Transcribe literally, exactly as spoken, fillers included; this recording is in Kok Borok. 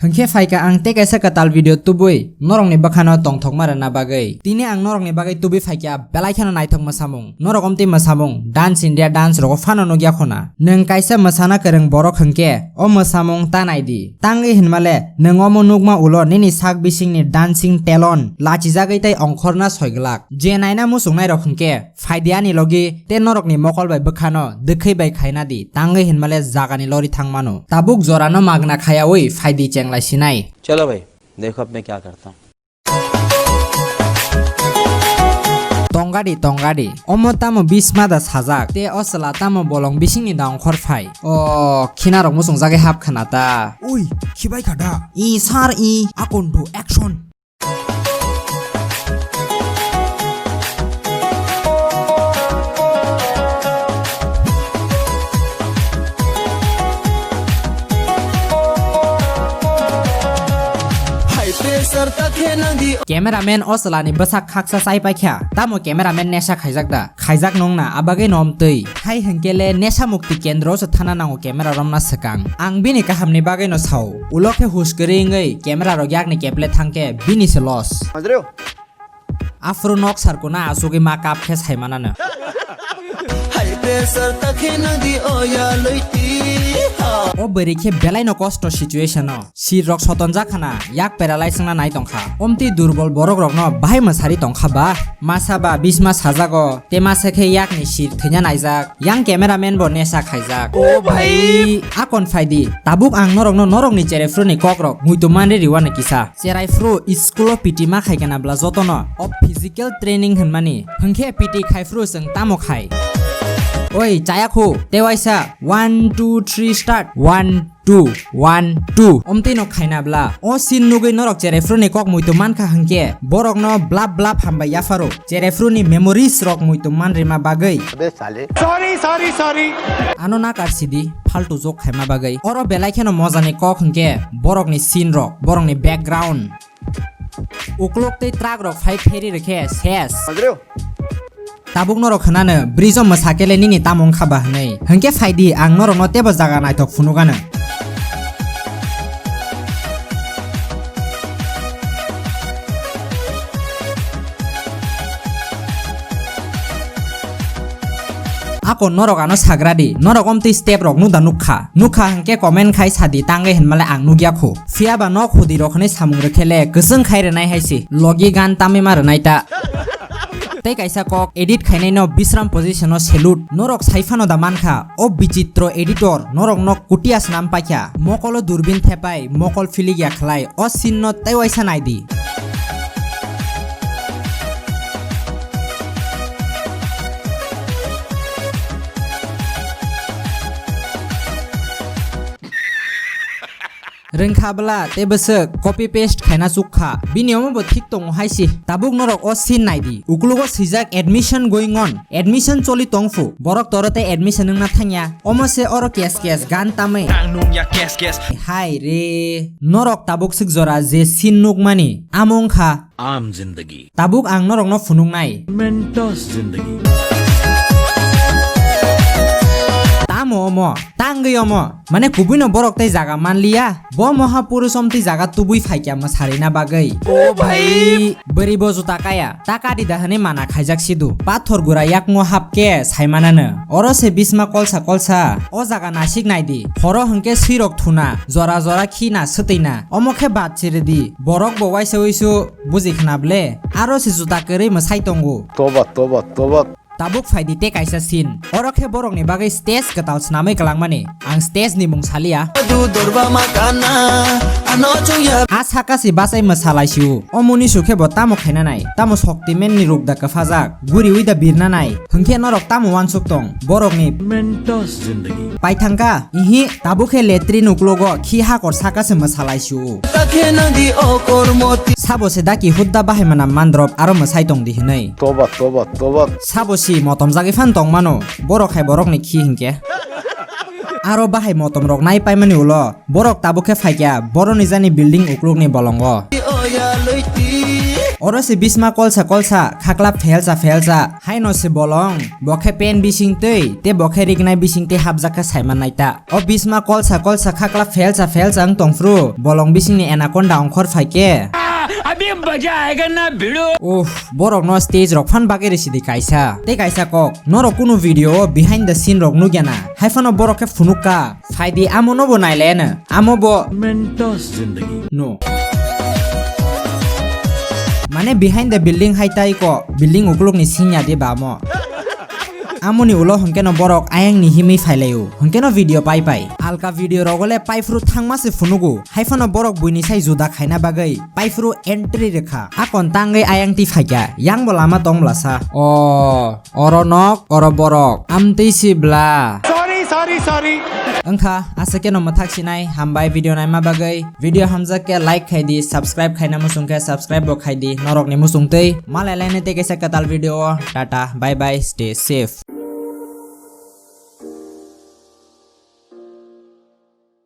Hwnkhe phaikha ang tei kaisa kwtal video tubui norokni bwkhano tongthokma rwna bagwi. Tini ang norokni bagwi tubui phaikha belai kheno naithok mwsamung. Norok omtwi mwsamung Dance India Dance rogo phano nukya khuna. Nwng kaisa mwsana kwrwng borok hwnkhe o mwsamung ta naidi. Tangwi hinmale nwng omo nukma ulo nini sak bisingni dancing talent lachijagwi tei ongkhorna soi glak. Je naina muchungnairok hwnkhe phaidi ani logi tei norokni mokol bai bwkhano dwkhwi bai khaina di, tangwi hinmale jagani lori thangmano. Tabuk jorano magna khayawi phaidi chenglai sinai. चलो भाई, देखो अब मैं क्या करता हूँ। Tongadi, tongadi. Omo tamo bisma da sajak. Te o chwla tamo bolong bisingni da ongkhor phai. O, khinarok muchungjagwi hap khna ta. Ui, khibai kha da? I sar i, akon do action. High pressure ta khe nang di. Cameraman o chwlani bwsak khaksa chai paikha. Tamo cameraman nesa khaijak da? Khaijak nung na, abagwi no omtwi. Hai hwnkhe le nesa mukti kendro se thana nango camera romna swkang. Ang bini kahamni bagwi no sao. Ulo khe hush kwrwi wngwi camera rok yakni keple thangkhe bini se loss. Aphuru nok sar kuna asugwi ma kap khe sai manano. High pressure ta khe nang di o ya loiti ha. O bwrwi khe belai no kosto situation o. Sir rok sotonjak khana, yak paralyze wngna nai tongkha. Omtwi durbol borok rokno bahai mwsari tongkha ba? Masa ba bisma sajago, te masa khe yakni sir thwina naijak. Yang cameraman bo nesa khaijak. O bhai. Akon phaidi, tabuk ang norokno norokni cherephru ni kok rok muitu manri riwani kisa. Cherai phru school o P T ma khai kana bla jotono o physical training hwnmani. Hwnkhe P T khai phru chwng tamo khai? Oi, chaya khu, te waisa, one, two, three, start. One, two, one, two. Omtwi no khaina bla. O scene nugwi norok cherephru ni kok muitu mankha hwnkhe, borok no blap blap hambai yapharo. Cherephru ni memories rok muitu manrima bagwi. अबे साले। Sorry, sorry, sorry। Ano nakar sidi, phaltu jok khaima bagwi. Oro belai kheno mojani kok hwnkhe, borokni scene rok, borokni background. Uklok tei truck rok phai pheri rikhe ses. Tabuk norok khnano, bridge o mwsakele nini tamo wngkha ba hwnwi. Hwnkhe phaidi, ang norokno tebo jaga naithok phunukano. Ako norok ano sagradi, norok omtwi step rok nukda nukha. Nukha hwnkhe comment khai sadi, tangwi hinmale ang nukya khu. Phiyaba nok hudi rok hwnwi samung rwkhele kwchwng khai rwnai hai se, logi gan tamwi ma rwnai ta. Tei kaisa kok edit khainai no Bisram position o salute. Norok sai phano da mankha, o bichitro editor norok no kutia swnam paikha. Mokolo durbin thepai, mokol philik ya khlai, o scene no tei waisa naidi. Rwngkha bwla tei bwswk copy paste khaina chukha. Bini omo bo thik tongo hai se. Tabuk norok o scene naidi. Uklogo swijak admission going on. Admission choli tongphu. Borok toro tei admission wngna thangya. Omo se oro kes kes gan tamwi. Tang nung ya kes kes. Hai re. Norok tabuk swk jora je scene nukmani. Amo wngkha. Aam zindagi. Tabuk ang norokno phunuknai. Mentos zindagi. Tamo omo, tangwi omo, mane kubuino borok tei jaga manliya, bo moha purush omtwi jaga tubui phaikya mwsarina bagwi. O bhai. Bwrwi bo juta kaya, ta kadi da hwnwi mana khaijak sidu. Pathor gura yakmo hapkhe saimanano. Oro se bisma kolsa kolsa, o jaga nasik naidi. Horo hwnkhe swirok thuna, jora jora khina swtwina. Omo khe bad chiridi. Borok bo waisa uisu buji khna ble, aro se juta kwrwi mwsai tongo. Toba, toba, toba. Tabuk phaidi tei kaisa scene. Oro khe borokni bagwi stage kwtal swnamwi kwlangmani. Ang stage ni mung saliya. Du dorba ma kana, ano chungya. A saka se bachai mwsa laisio. O muni su khe bo tamo khaina nai. Tamo Shaktiman ni ruk da kwphajak. Guriwi da birna nai. Hwnkhe norok tamo uansuk tong. Borokni Mentos zindagi. Paithangka, ihi, tabuk khe letri nuklogo, khi hakor saka se mwsa laisio. Ta khe nang di o kormo ti. Sabo se daki hudda bahai mana mandrop aro mwsai tong di hinwi. Toba, toba, toba. Sabo si motom jagwi phan tong mano, borok hai borokni khi hinkhe. Aro bahai motom rok nai paimani ulo, borok tabuk khe phaikya, boroni jani building uklukni bolongo. O ya loi ti. Oro se bisma kolsa kolsa, khakla phelsa phelsa. Haino se bolong, bo khe pen bising twi, te bo khe rignai bising twi hapjak khe saiman nai ta. O bisma kolsa kolsa, khakla phelsa phelsa wng tongphru, bolong bisingni anaconda ongkhor phai khe. Uff, borok no stage rok phan bagwi risi di kaisa. Tei kaisa kok, norok kunu video o behind the scene rok nukya na, hai phano borok khe phunuk ka. Phaidi amo no bo naileno, amo bo Mentos zindagi. No. Mane behind the building hai tai ko, building ukuluk ni singya di ba mo. Amoni ulo hwnkhe no borok ayang ni himwi phailaio, hwnkhe no video pai pai. Alka video rogo le paiphru thangma se phunugo, hai phano borok buini sai juda khaina bagwi paiphru entry rwkha. Akon tangwi ayang twi phaikha, yang bo lama tong blasa. O. Oro nok, oro borok. Amtwi si bla. Sorry, sorry, sorry. Wngkha, aswk khe no mwthak sinai, hambai video naima bagwi. Video hamjak khe like khai di, subscribe khaina muchung khe subscribe bo khai di, norok ni muchung twi. Malai lainai tei kaisa kwtal video o. Tata, bye bye, stay safe.